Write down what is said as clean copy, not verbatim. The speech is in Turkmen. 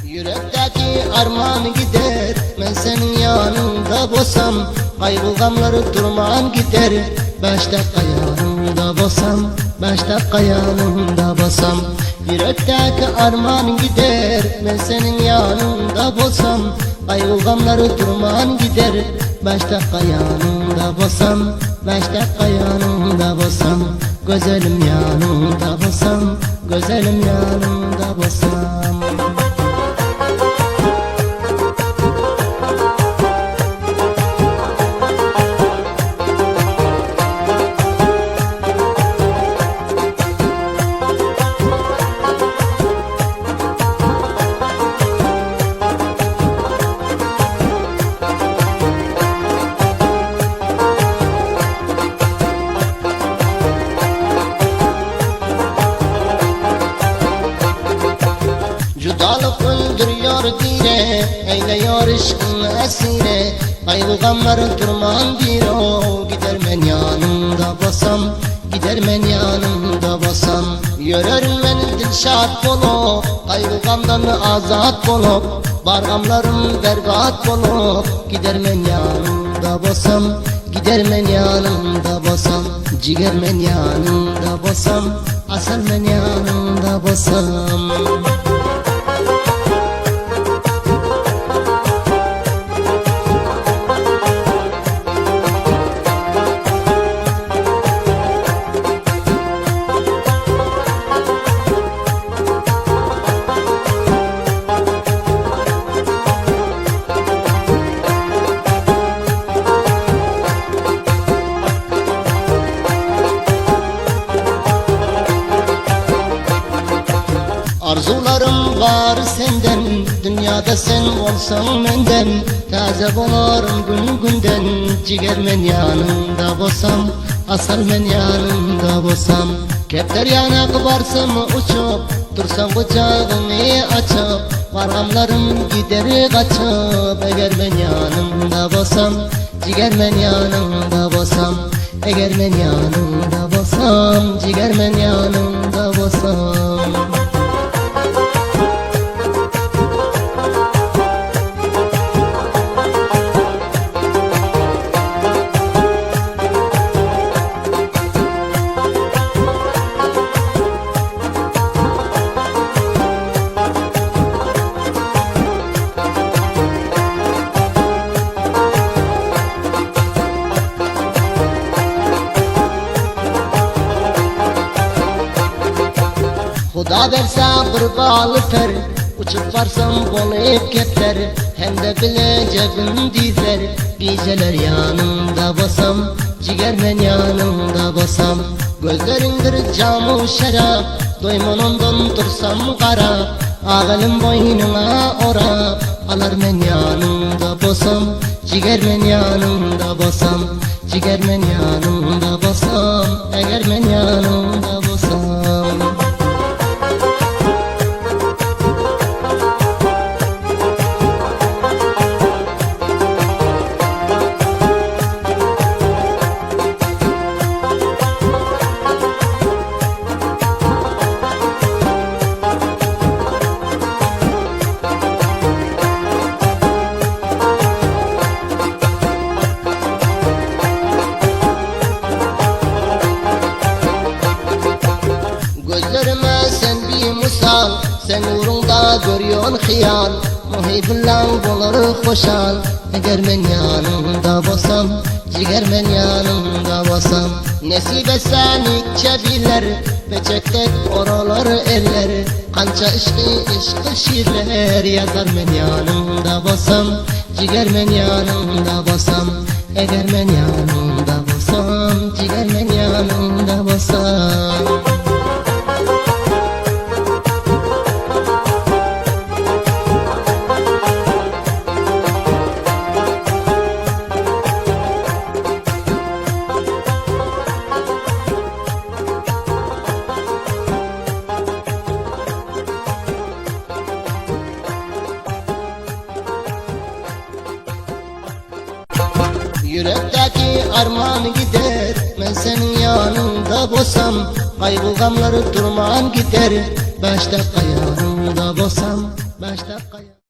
Ýürekdäki arman gider, men seniň ýanyňda bolsam, Gaýgy-gamlar durman gider, Bäş dakga ýanyňda bolsam, Bäş dakga ýanyňda bolsam. Ýürekdäki arman gider, men seniň ýanyňda bolsam, Gaýgy-gamlar durman gider, Bäş dakga ýanyňda bolsam, Bäş dakga ýanyňda bolsam, Gözelim ýanyňda bolsam, Gözelim ýanyňda bolsam. Judalyk öldürýär dire, Eýleýär yşkyň esire, Gaýgy-gamlar durman bire, Gider men ýanyňda bolsam, Gider men ýanyňda bolsam. Ýörerin men dilşat bolup, Gaýgy-gamdan azat bolup, Bar gamlarym berbat bolup, Gider men ýanyňda bolsam, Gider men ýanyňda bolsam, Jiger men ýanyňda bolsam, Asal men ýanyňda bolsam. Arzuwlarym bar senden, Dünýäde sen bolsaň menden, Täze bolaryn gün-günden, Jiger men ýanyňda bolsam, Asal men ýanyňda bolsam. Kepder ýanak barsam uçup, Dursaň gujagyňy açyp, Bar gamlarym gider gaçyp, Eger men ýanyňda bolsam, Jiger men ýanyňda bolsam, Eger men ýanyňda bolsam, Jiger men ýanyňda bolsam. Huda berse bir baly per, Uçup barsam bolup kepter, Hem-de bileje gündizler, Gijeler ýanyňda bolsam, Jiger men ýanyňda bolsam. Gözleriňdir jamu şerap, Doýman ondan dursam garap, Ak elim boýnuňa orap, Alar men ýanyňda bolsam, Jiger men ýanyňda bolsam, Jiger men ýanyňda bolsam, Eger men ýanyňda bolsam. Gözlerime sen bir mysal, Seň ugruňda görýän hyýal, Muhybyllaň bolar hoşal, Eger men ýanyňda bolsam, Jiger men ýanyňda bolsam. Nesip etse nikçe biller, Peçek dek oralar eller, Kança yşky yşky şirler Ýazar men ýanyňda bolsam, Jiger men ýanyňda bolsam, Eger men ýanyňda bolsam, Jiger men ýanyňda bolsam. Ýürekdäki arman gider, Men seniň ýanyňda bolsam, Gaýgy-gamlar durman gider, Bäş dakga ýanyňda bolsam. Beş dakika.